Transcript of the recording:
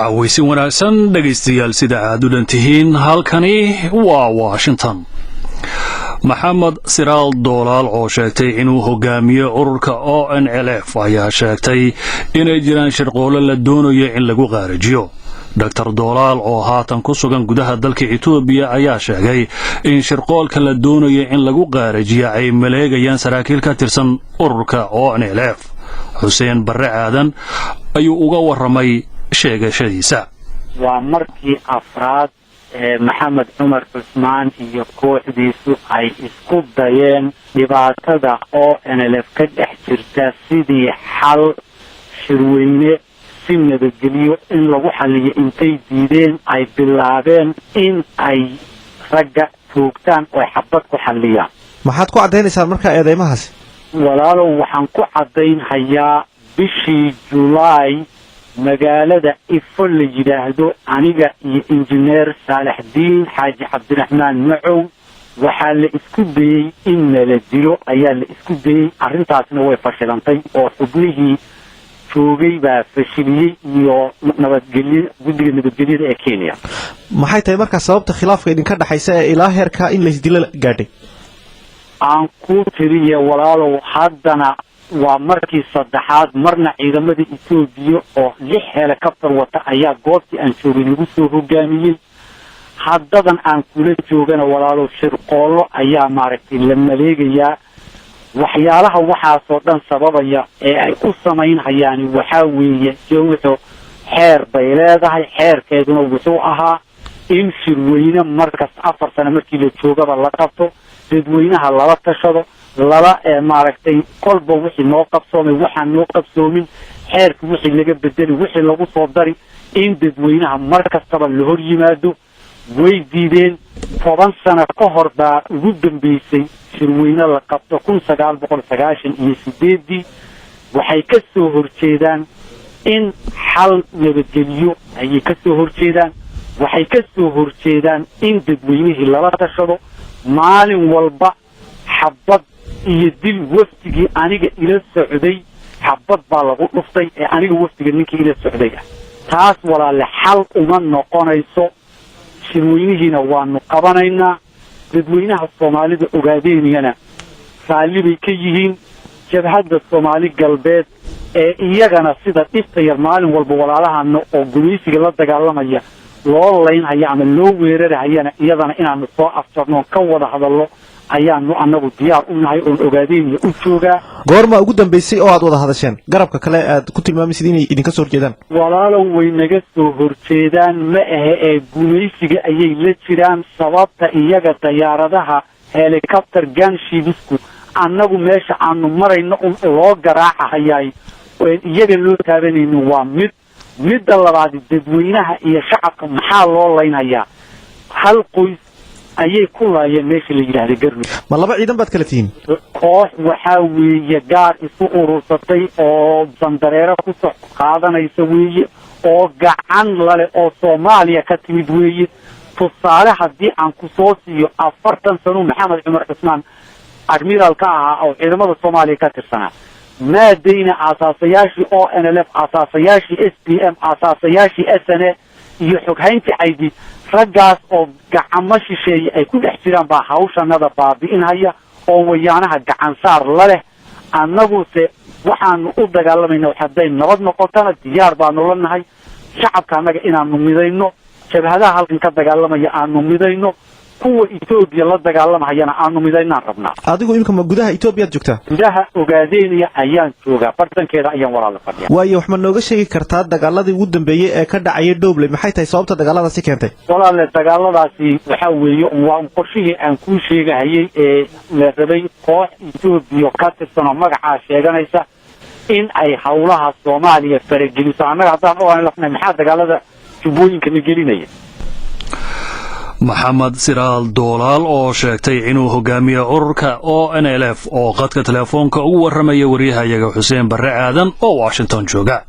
Cawaysin wanaagsan, dhegaystayaal. Sida aad u dhan tihiin, halkani waa Washington. Maxamed Siraal Doolaal, oo sheegtay inuu hogaamiyo ururka ONLF, ayaa sheegtay inay jiraan shirqoolo la doonayo in lagu qaarijiyo. Dr Doolaal, oo haatan ku sugan gudaha dalka Itoobiya, ayaa sheegay in shirqoolka la doonayo in lagu qaarijiya ay maleegayaan saraakiil ka tirsan ururka ONLF. Xuseen Barre Aadan ayuu uga warramay sheegashadiisa. Waa markii afraad ee Maxamed Cumar Cusmaan iyo kooxdiisu ay isku dayeen dhibaatada ONLF ka dhex jirta, sidii xal shirweyne si nabadgeliyo in lagu xaliyo intay diideen, ay bilaabeen in ay ragga toogtaan oo xabad ku xaliyaan. Maxaad ku caddaynaysaa markaa eedeymahaasi? Walaalow, waxaan ku caddaynhayaa bishii Julaay magaalada Ifo la yidhaahdo, aniga iyo Injineer Saalaxdiin Xaaji Cabdiraxmaan Macow waxaa la isku dayey in nala dilo ayaa la isku dayey. Arrintaasna way fashilantay oo xubnihii joogay baa fashiliyey iyo nabadgelyo, guddiga nabadgelyada ee Kenya. Maxay tahay markaa sababta khilaafka idinka dhexaysa ee ilaa heerka in laysdilo gaadhay? Aan ku tiriye, walaalow, haddana waa markii saddexaad. Marna ciidamada Etoobiya oo lix helicopter wata ayaa goobtii aan joogay lagu soo hogaamiyey. Haddadan aan kula joogana, walaalow, shirqoollo ayaa maaragtay la maleegayaa. Waxyaalaha waxaasoo dhan sababaya ee ay u samaynhayaani waxaa weeye, jawxo xeer bay leedahay. Xeerkeeduna wuxuu ahaa in shirweyne markas 4 sano markii la joogaba la qabto, dadweynaha lala tashado, lala maaragtay kolba wixii noo qabsoomay, waxaan noo qabsoomin, xeerka wixii laga bedeli, wixii lagu soo dari, in dadweynaha mar kastaba la hor yimaado. Way diideen. 10 sano ka hor baa ugu dambeysay shirweyne la qabto, 1998-dii. Waxay ka soo horjeedaan in xal nabadgeliyo ayay ka soo horjeedaan. Waxay ka soo horjeedaan in dadweynihii lala tashado. Maalin walba xabad iyo dil. Wafdigii aniga ila socday xabad baa lagu dhuftay, ee aniga wafdiga ninkii ila socday ah. Taas, walaale, xal uma noqonayso. Shirweynihiina waanu qabanaynaa. Dadweynaha Soomaalida Ogaadeynayana raalli bay ka yihiin. Jabhadda Soomaali Galbeed ee iyagana sida dhibta yar maalin walba walaalahana oo gumaysiga la dagaalamaya loo laynhaya ama loo weerarahayana, iyadana inaanu soo afjarno, ka wada hadallo ayaanu annagu diyaar u nahay oon Ogaadeynaya u joogaa. Goorma ugu dambaysay oo aad wada hadasheen garabka kale aad ku tilmaamaysid inay idinka soo horjeedaan? Walaalow, way naga soo horjeedaan ma ahe, ee gumaysiga ayay la jiraan. Sababta iyaga dayaaradaha helicopter gunshipsku annagu meesha aanu marayno un loo garaacahayaay, iyaga loo taabanaynin, waa mid. Midda labaad, dadweynaha iyo shacabka maxaa loo laynhayaa? Hal qoys ayay ku laayeen meesha la yidhaahda Garmi. Ma laba ciidan baad kala tihiin? Koox waxaa weeye gaar isu urursatay oo sandareero kusoo qaadanaysa weeye, oo gacan lale oo Soomaaliya ka timid weeye. Tusaale haddii aan ku soo siiyo, 40 sano Maxamed Cumar Cusmaan admiral ka ahaa oo ciidamada Soomaaliya ka tirsanaa, maadayna aasaasayaashii ONLF, aasaasayaashii SPM, aasaasayaashii SNA iyo xoghayntii Caydi, raggaas oo gacamo shisheeye ay ku dhex jiraan baa hawshanada baabi'inhaya oo wayaanaha gacansaar la leh. Annaguse waxaanu u dagaalamayna, hadday nabad noqotona diyaar baanu la nahay. Shacabka annaga inaanu midayno, jabhadaha halkan ka dagaalamaya aanu midayno, kuwa Etoobiya la dagaalamahayana aanu midaynaan rabnaa. Adigu imika ma gudaha Etoobiyaad joogtaa? Gudaha Ogaadeynaya ayaan joogaa, bartankeeda ayaan, walaala, fadhiya. Waayo, wax ma nooga sheegi kartaa dagaaladii ugu dambeeyey ee ka dhacaya Dhobley? Maxay tahay sababta dagaaladaasi keentay? Walaale, dagaaladaasi waxaa weeye waa un qorshihii aan kuu sheegahayay ee la rabay koox Etoobiya ka tirsan oo magacaa sheeganaysa in ay howlaha Soomaaliya farageliso. Annaga haddaan ogaan, maxaa dagaalada jubbooyinka na gelinaya? Maxamed Siraal Doolaal, oo sheegtay inuu hogaamiye ururka ONLF, oo qadka telefoonka ugu warramaya wariyahayaga Xuseen Barre Aadan oo Washington jooga.